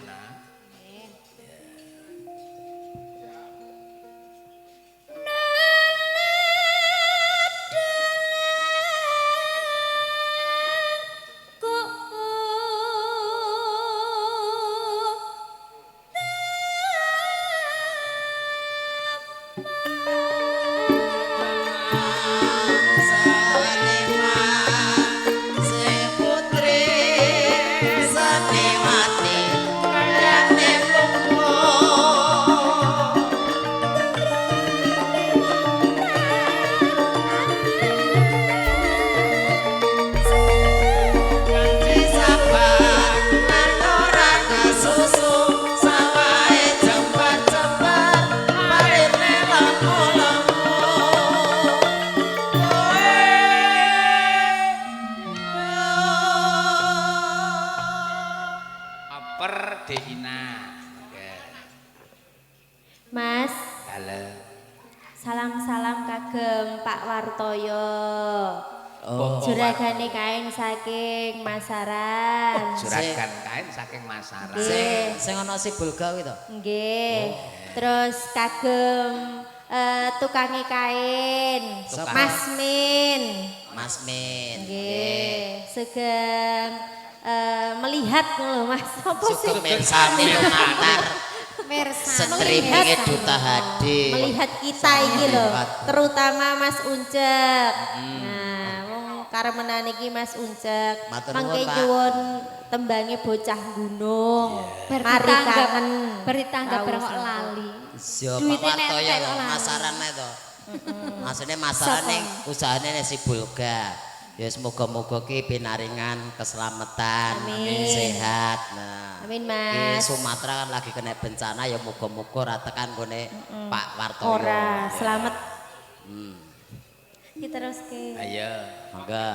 ya, Nak. Oper Deina. Oke. Mas, Halo. salam-salam kagem Pak Wartoyo. Oh. Juragane kain saking Masaran. Juragan kain saking Masaran. Nggih. Sing ana si Bulga kuwi to. Nggih. Terus kagem tukange kain, Sapa? Mas Min. Mas Min. Nggih, sugeng melihat lho Mas. Apa sih? Sugeng mirsani lumantar Mirsa. streaminge Duta HD. Melihat kita iki lho, terutama Mas Uncek. Nah, wong karemenan iki Mas Uncek. Matur Mangke nuwun, Pak. nyuwun tembange bocah gunung. Bar Mari ditanggap, kangen. bar ditanggap bareng kok Rawuh. lali. Yo Pak Duite Wartoyo nentek kok lali. Masaran ae to. Maksudnya Masaran ning usahane ning si Bulga. Ya semoga-moga ki pinaringan keselamatan, Amin. sehat. Nah. Amin, Ki Mas. Sumatera kan lagi kena bencana ya moga-moga ora tekan gone Pak Wartoyo. Ora, selamat. Kita teruske. Ayo. Monggo.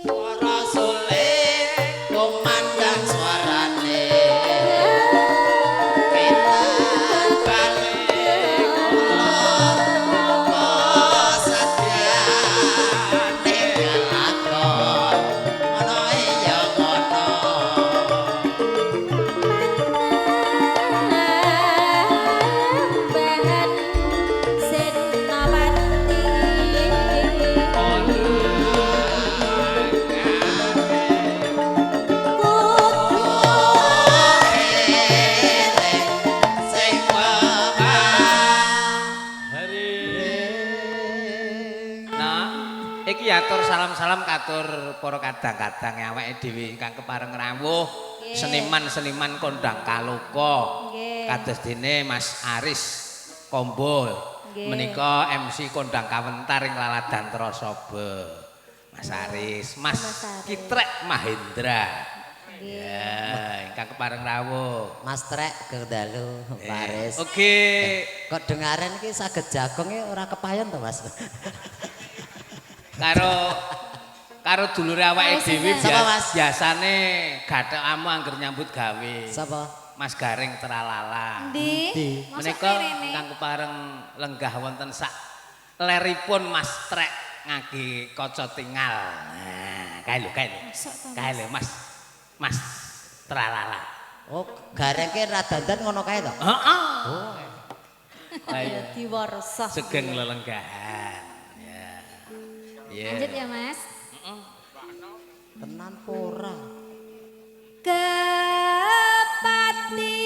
Suara suling kumandang suarane. Wetan balik kulon apa sadyane kelakon ngono ya ngono. Bahan Senopati. Sing bapak Nah, iki atur salam-salam katur para kadang-kadang awake dhewe ingkang kepareng rawuh, seniman-seniman kondang kaloka. Nggih. Kados dene Mas Aris Kombo menika MC kondang kawentar ing Laladan Trasaba. Mas Aris, Mas, Mas Aris. Kitrek Mahendra. Ya, ingkang kepareng rawuh. Mas Trek Geng Dalu Pak Aris. Oke. Kok dengaren iki saged jagong iki ora kepayon to Mas? Karo karo dulure awake dhewe Sapa, Mas? biasane gathekamu angger nyambut gawe. Sapa? Mas Gareng Tralala. Ndi? Ndi? Mosok Menika rene? ingkang kepareng lenggah wonten sak leripun Mas Trek ngagi kaca tingal. Nah, kae lho, kae lho. Mosok to, Kae lho Mas. Mas Tralala. Oh, gareng ki ra dandan ngono kae to? Heeh. Oh. Lah iya. Diwarsa. Sugeng lelenggahan. Ya. Ya. Lanjut ya, Mas. Tenan ora. Kepati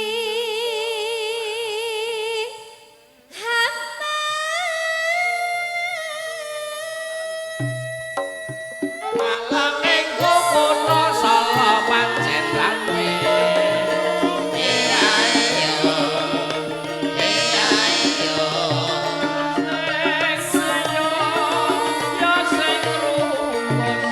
hamba Malam minggu kutha Solo pancen rame. Iya iya. Iya iya. Sing ayo ya sing rukun.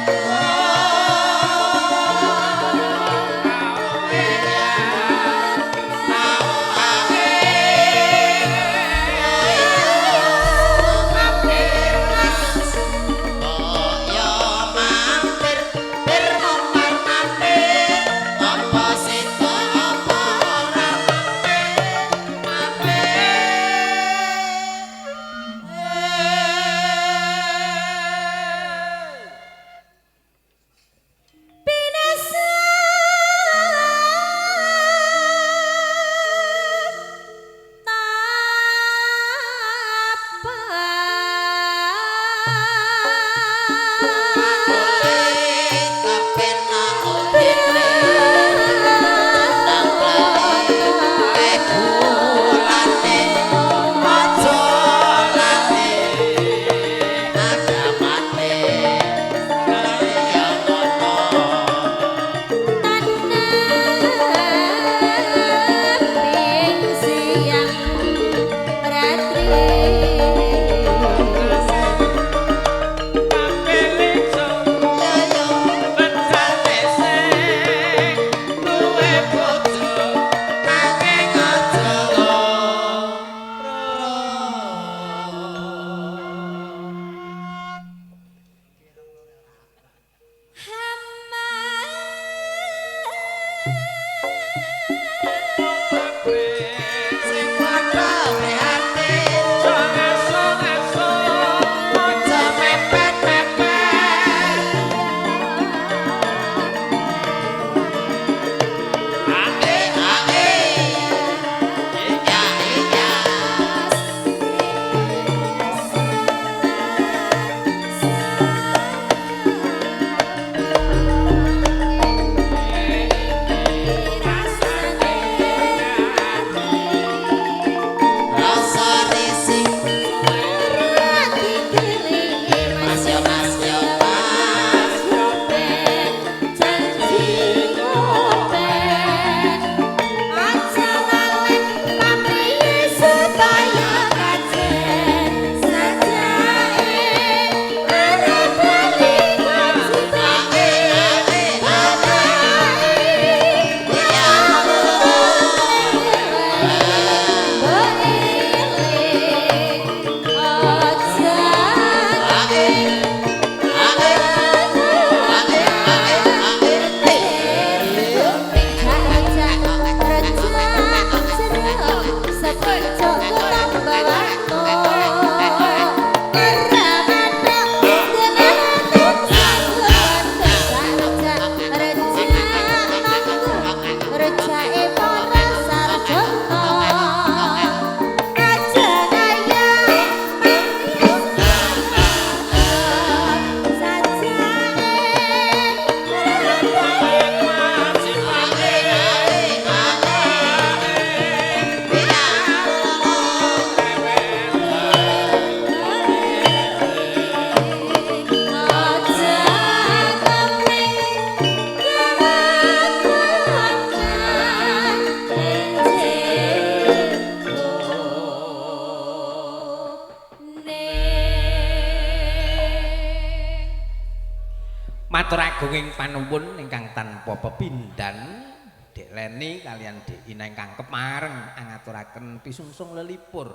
Matur agunging panuwun ingkang tanpa pepindhan Dek Leni kalian Dek Ina ingkang kepareng angaturaken pisungsung lelipur.